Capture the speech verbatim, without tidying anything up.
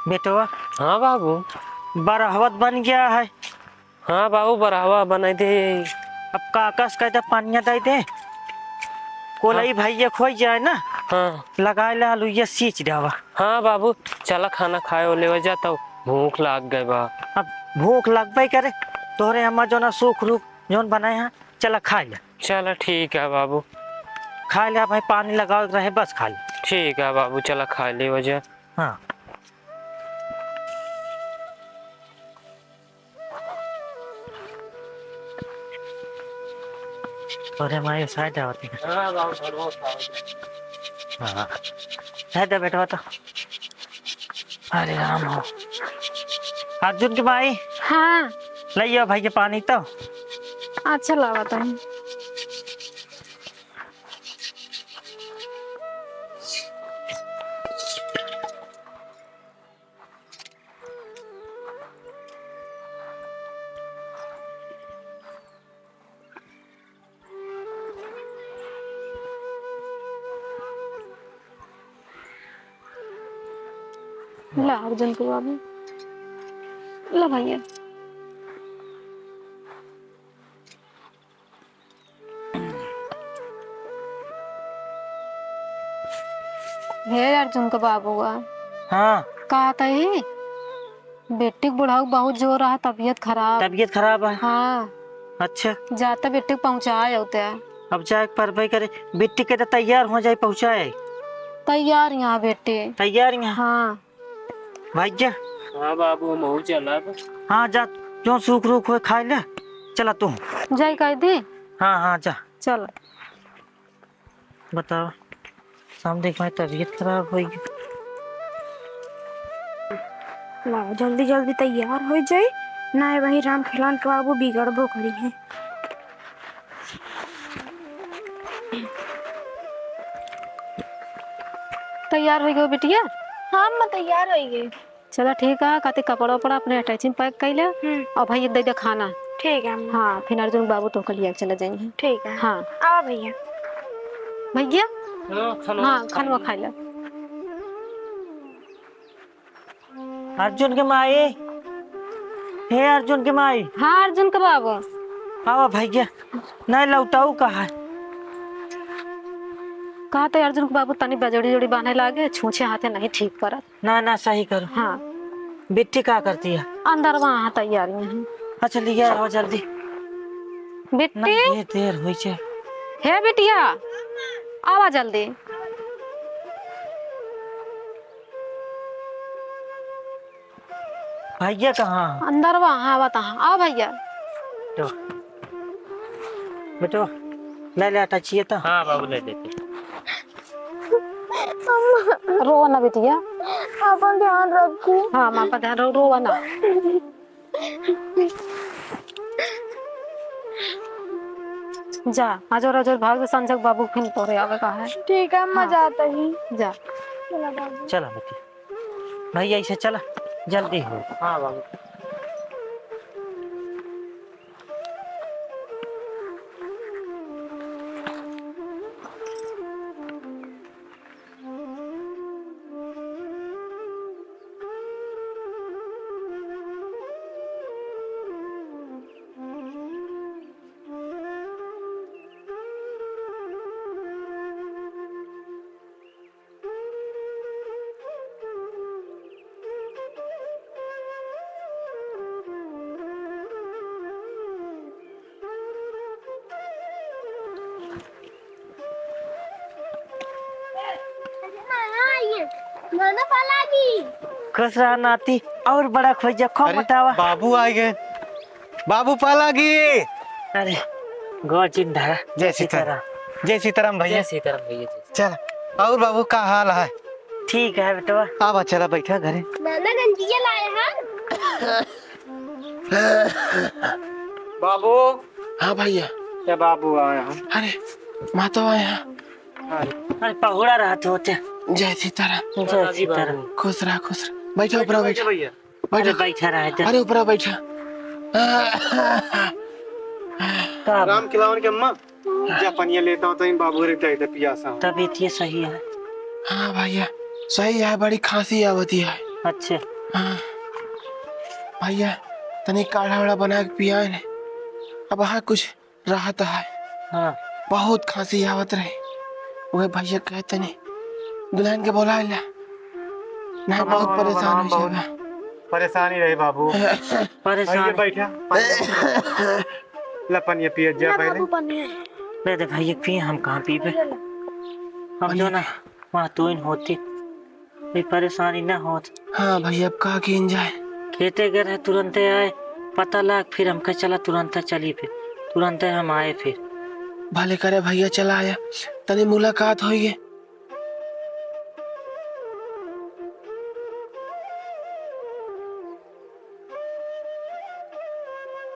बेटवा। हाँ बाबू। बरहवत बन गया है। हाँ बाबू, बरहवा बनाई दे। अब काका से कहते पनिया दे दे। कोलई हाँ। भैया खोई जाए ना। हाँ। लगाए ले आलू ये सींच देवा। हाँ बाबू, चला खाना खाए ओ लेवा जा, तब भूख लाग गए बा। अब भूख लगबे करे, तोहरे हमार जोना सूख रूख जौन बनाए हैं, चला खा ले। चला ठीक है बाबू। खा ले भाई, पानी लगावे के रहे, बस खा ले। ठीक है बाबू, चला खा ले वजह। हाँ। अरे माई, साइड आवत है। हाँ बाबू, भरवा खाओ। हाँ। साइड आ बेटवा तो। अरे राम हो। अर्जुन के माई। हाँ। लइयो भाई के पानी तो। अच्छा लावा तनी। ला अर्जुन के बाबू, ला भैया। हे अर्जुन के बाबू बा। हाँ। का तई? बेटी के बुढ़ऊ बहुत जोर रहा, तबीयत खराब। तबीयत खराब है? हाँ। अच्छा। जाता बेटी के पहुँचाए होते। अब जाए के परबे करे। बिट्टी के तो तैयार हो जाए, पहुँचाए। तैयार यहाँ बेटी। तैयार यहाँ? हाँ। भैया। हाँ बाबू, हम हूँ चलब। हाँ जा, जो सूख रूख होए खाए ले। चला तू। जाई कह दी? हाँ, हाँ, जा। चल। बताओ, समधी के तबीयत खराब होई गई। लाओ, जल्दी जल्दी तैयार हो जाई, ना वही राम खिलावन के बाबू बिगड़बो करी है। तैयार हो गयो बिटिया? हाँ अम्मा, तैयार हो गई। चला ठीक है, काती कपड़ा उपड़ा अपने अटैची में पैक कर ले। हम्म। और भाई दे दे खाना। ठीक है अम्मा। हाँ, फिर अर्जुन बाबू तो के लिए चले जाएंगे। ठीक है। हाँ। आवा भैया। भैया? हाँ, खाना हाँ, खा खानवा ले। खा ले। अर्जुन के माई, हे अर्जुन के माई। हाँ, अर्जुन के बाबू। आवा भैया, नहीं लौटाऊ कहा है? कहा तो अर्जुन के बाबू तनी बजड़ी जोड़ी बांधे लागे, छूछे हाथे नहीं ठीक परत। ना, ना, सही करो। हाँ। बिट्टी का करती है? अंदर वहाँ तैयारी है। अच्छा, लिया आओ जल्दी। बिट्टी। नहीं, ये देर हुई छे। हे बिटिया, आवा जल्दी। भैया कहाँ? अंदर वहाँ आवत हैं। आओ भैया। तो बेटो, ले ले आटा चाहिए तो। हाँ बाबू, ले लेते। रोवा ना बिटिया। अपन ध्यान रखू। हाँ, माँ का ध्यान रखू, रोवा ना। जा, अजोर अजोर भाग, संजय बाबू फिर तोरे आवे का है। ठीक है, अम्मा, हाँ। जाता ही। जा। चला बाबू। चला बेटी। भैया, ऐसे चला, जल्दी हो। हाँ बाबू। खुश रहा नाती, और बड़ा खुश जा, खूब अरे, मोटावा। बाबू आ गए। बाबू पाला की। अरे, गोर चिन्ह धरा। जय सीताराम। जय सीताराम भैया। जय सीताराम भैया, जय सीताराम। चल, और बाबू का हाल है? ठीक है बेटवा। आवा, चला बैठा घरे। नाना गंजिया लाए हैं। बाबू। हाँ भैया। क्या बाबू आया है? अरे, माँ तो आया है। अरे, पहुड़ा रहत होते। जय सीताराम। जय सीताराम। खुश रहा, खुश रहा। बैठा, ऊपरा बैठा। भैया। बैठा। अरे, बैठा रहा था। अरे, ऊपरा बैठा। का राम खिलावन के अम्मा, जा पनिया लेता होता इन बाबू रे, दे दे पियासा। तबीयत ये सही है? हाँ भैया, सही है, बड़ी खांसी आवती है। अच्छा। हाँ। भैया, तनी काढ़ा वाढ़ा बना के पियाए ने। अब हाँ कुछ राहत है। हाँ। बहुत खांसी आवत रहे। वह भैया कहे तनी दुल्हन के बोला ला। नहीं, हाँ, बहुत हाँ, परेशान हाँ, हो बहुत जाएगा। परेशानी रही बाबू। परेशान। आइए, बैठा। ला, पनिया पिए जा ले पहले। बाबू, पनिया। ले दे भैया, पिए, हम कहाँ पीबे? ले ले। हम जो पनिया ना, वहाँ तो इन होती, कोई परेशानी ना होत। हाँ भैया, अब का किन जाए? खेते गए रहे, तुरंते आए, पता लाग, फिर हमके चला, तुरंते चली, फिर तुरंते हम आए, फिर। भले करे भैया, चला आया, तनी मुलाकात होई गए।